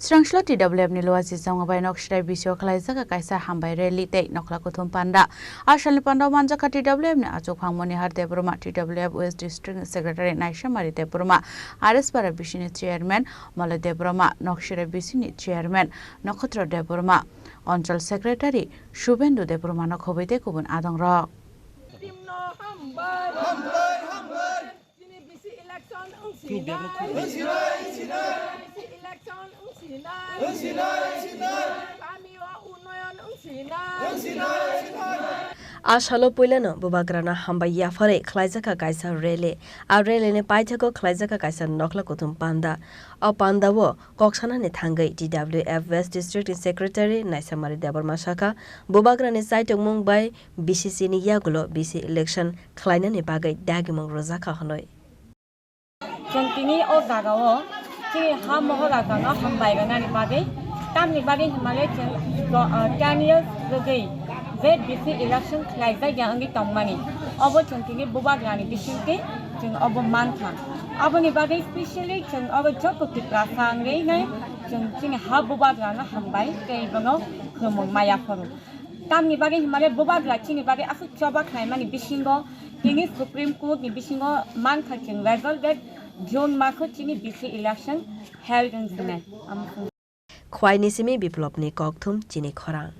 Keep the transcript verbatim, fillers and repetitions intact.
Srangsla T W F ni Luaji Chongma bai Nokshirai bisio khwlaijak kaisa hambai rally tei nokhla kuthum panda. A salni panda o manjakha T W F ni achuk phang Monihar Debbarma, T W F West District ni Secretary Naisamari Debbarma, R S Para bisini Chairman Mole Debbarma, Nokshirai bisini Chairman Nokhotro Debbarma, Onchol Secretary Subendu Debbarma no khobwi tei kubun adong rok. Team no hambai. Hambai, hambai. Chini bisi election wngsinai. Wngsinai, wngsinai. Bisi election wngsinai. Wngsinai, wngsinai. Kami o unnoyon wngsinai. Wngsinai, wngsinai. A salo puilano bubagrano hambai yapharwi khlaijakha kaisa rally. A rally ni paithago khlaijakha kaisa nokhla kuthum panda. O panda o kok sanani thangwi T W F West District ni Secretary Naisamari Debbarma sakha, bubagrani chaitokmung bai B C C ni yagulo bisi election khlainani bagwi dagimung rwjakha hwnwi. Chwng tini o jaga o chini ha Moharaja no hambai rwnani bagwi, tamni bagwi hwnmale chwng do-, ah, ten years rwgwi je B C election khlaijak ya wngwi tongmani, obo chwng tini bubagrani bisingtwi chwng obo mankha. Aboni bagwi specially chwng obo joto Tiprasa wngwi nai chwng chini ha bubagrano hambai tei bono khulumung maya phuru. Tamni bagwi hwnmale bubagra chini bagwi aswk choba khlaimani bisingo tini Supreme Court ni bisingo mankha chwng result date June maso chini B C election held wngsinai. Khwai ni simi Biplop ni kokthum chini khorang.